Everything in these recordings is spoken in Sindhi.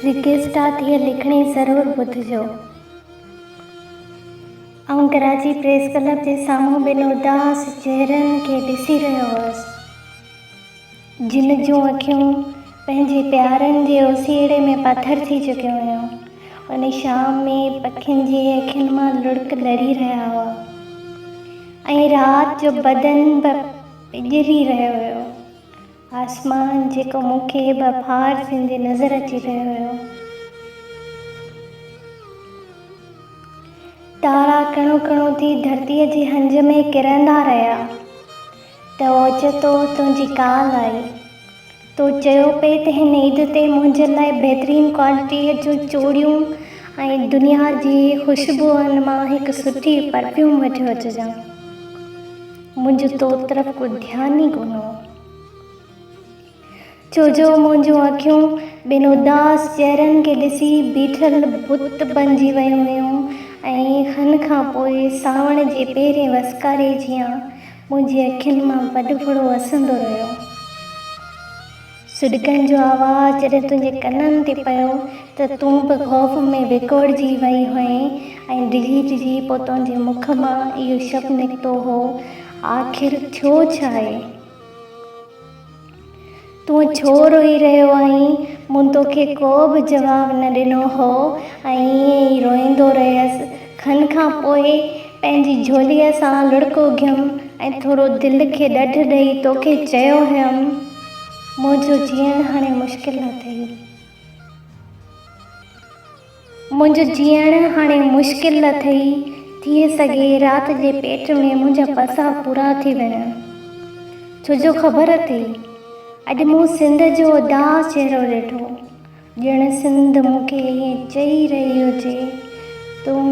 رڪيسٽ آ ته هيء لکڻي ضرور ٻڌجو. آئون ڪراچي پريس ڪلب جي سامهون ٻن اداس چهرن کي ڏسي رهيو هوس، جن جون اکيون پنهنجي پيارن جي اوسيئڙي ۾ پٿر ٿي چڪيون هيون. ان شام ۾ پکين جي اکين مان لڙڪ لڙي رهيا هئا ۽ رات جو بدن به پڄري رهيو هيو. آسمان جيڪو مون کي به ڦار ٿيندي نظر اچي رهيو هيو. تارا ڪڻو ڪڻو ٿي ڌرتيء جي هنج ۾ ڪرندا رهيا ته اوچتو تنهنجي ڪال آئي. تو چيو پئي ته هن عيد تي منهنجي لاء بهترين ڪوالٽيء جون چوڙيون ۽ دنيا جي خوشبوئن مان هڪ سٺي پرفيوم وٺيو اچجان. منهنجو تو طرف ڪو ڌيان ئي ڪونه هو. ڇو جو منهنجون اکيون ٻن اداس چهرن کي ڏسي بيٺل بت بنجي ويون هيون ۽ کن کان پوء سانوڻ جي پهرين وسڪاري جيان منهنجي اکين مان وڏڦڙو وسندو رهيو. سڏڪن جو آواز جڏهن تنهنجي ڪنن تي پيو ته تون به خوف ۾ وڪوڙجي وئي هئين ۽ ڊڄي ڊڄي پوء تنهنجي مک مان اهو شبد نڪتو هو، آخر ٿيو ڇا آهي؟ تون ڇو روئي رهيو آهين؟ مون توکي ڪو به جواب نه ڏنو هو ۽ ائين ئي روئيندو رهيس. کن کان پوء پنهنجي جهوليء سان لڙڪ اگهيم ۽ ٿورو دل کي ڏڍ ڏئي توکي چيو هيم، منهنجو جيئڻ هاڻي مشڪل اٿئي. منهنجو جيئڻ هاڻي مشڪل اٿئي. ٿي سگهي رات جي پيٽ ۾ منهنجا پساهه پورا ٿي وڃن. ڇو جو خبر اٿئي، اڄ مون سنڌ جو اداس چهرو ڏٺو. ڄڻ سنڌ مون کي ائين چئي رهي هجي، تون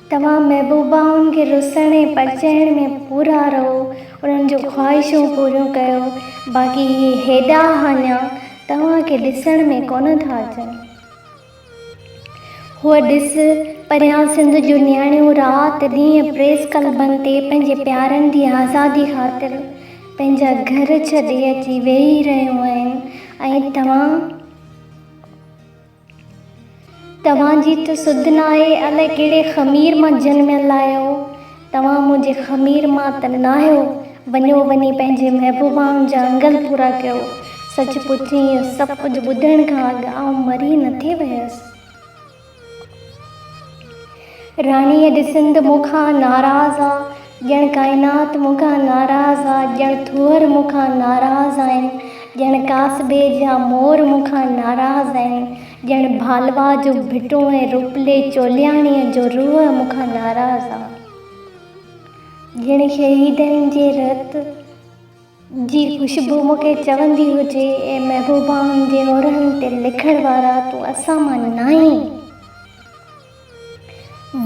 توهان محبوبائن کي رسڻ ۽ پرچائڻ ۾ پورا رهو، انهن جون خواهشون پوريون ڪيو، باقي اهي هيڏا هاڃا توهان کي ڏسڻ ۾ ڪونه ٿا اچن. هوء ڏس، پريان سنڌ جون نياڻيون رات ڏينهن پريس ڪلبن تي پنهنجي پيارن جي آزادي خاطر پنهنجا گهر ڇڏي اچي ويهي رهيون آهن ۽ توهان. توهان جي ته سڌ ناهي، الائي ڪهڙي خمير مان جنميل آهيو. توهان منهنجي خمير مان ته ناهيو. وڃو وڃي پنهنجي محبوبائن جا انگل پورا ڪيو. سچ پڇين اهو سڀ ڪجهه ٻڌڻ کان اڳ آئون مري نه ٿي ويس. راڻي اڄ سنڌ مون کان ناراض آ، ڄڻ ڪائنات مون کان ناراض آ، ڄڻ ٿوهر مون کان ناراض آهن، ڄڻ ڪاسبي جا مور مون کان ناراض آهن، ڄڻ ڀالوا جون ڀٽون ۽ روپلي چولياڻيء جو روح مون کان ناراض آ، ڄڻ شهيدن جي رت جي خوشبو مون کي چوندي هجي، اي محبوبائن جي اورهن تي لکڻ وارا تون اسان مان ناهين.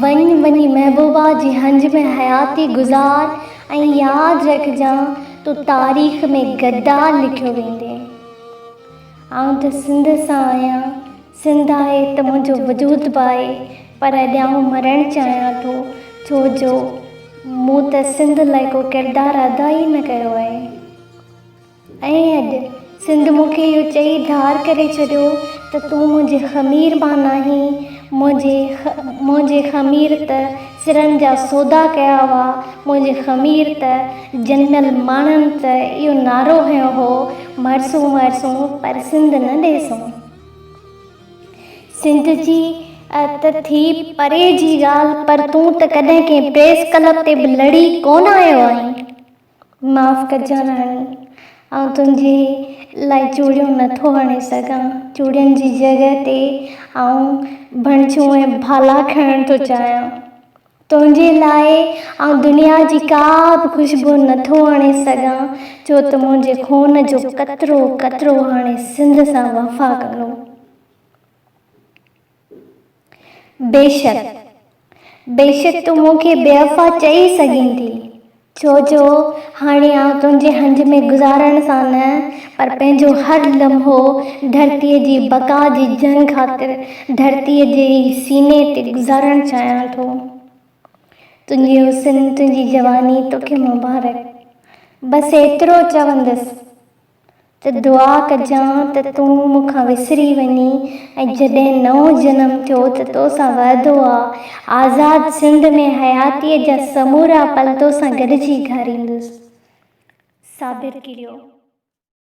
وڃ وڃي محبوبا جي هنج ۾ حياتي گذار ۽ ياد رکجان تون تاريخ ۾ غدار لکيو ويندين. آئون ته سنڌ سان آهيان، سنڌ آهي ته منهنجو وجود به آهي، پر اڄ آئون مرڻ چاهيان ٿو، ڇو جو مون ته سنڌ لاء ڪو ڪردار ادا ئي نه ڪيو آهي. ۽ اڄ سنڌ مون کي اهو چئي ڌار ڪري ڇڏيو ته تون منهنجي خمير مان ناهين، منهنجي منهنجي خمير ته سرن جا سودا ڪيا هئا، منهنجي خمير ته جنميل ماڻهن ته اهو نعرو هنيو هو، مرسون مرسون پر سنڌ نه ڏيسون. سنڌ جي ته ٿي پري جي ڳالهه پر تون ته ڪڏهن ڪنهن پريس ڪلب تي به لڙي ڪونه آيو آهين. معاف ڪجان راڻي، آئون تنهنجي لاء چوڙيون نه ٿو آڻي سگهان. چوڙين جي جڳهه تي آئون ڀڻڇون ۽ ڀالا کڻڻ ٿو چاهيان. تنهنجي لاء آئون دنيا جي ڪا به خوشبو نه ٿو آڻي سگهان، ڇو ته منهنجي خون جو قطرو قطرو هاڻي سنڌ سان وفا ڪندو. بيشڪ، بيشڪ تون مون کي بيوفا چئي سگهين ٿي، ڇو جو هاڻي آئون تنهنجي هنج ۾ گذارڻ سان نه، پر پنهنجو هر لمحو ڌرتيء جي بقا جي جنگ خاطر ڌرتيء جي ئي سيني تي گذارڻ چاهيان ٿو. تنهنجي حسن، تنهنجي جواني توکي مبارڪ. بس ايترو چوندس. ته دعا ڪجان ته تون مون کان وسري وڃين ۽ جڏهن نئون جنم ٿيو ته توسان وعدو آ آزاد سنڌ ۾ حياتيء جا سمورا پل توسان گڏجي گهاريندس. صابر ڪيريو.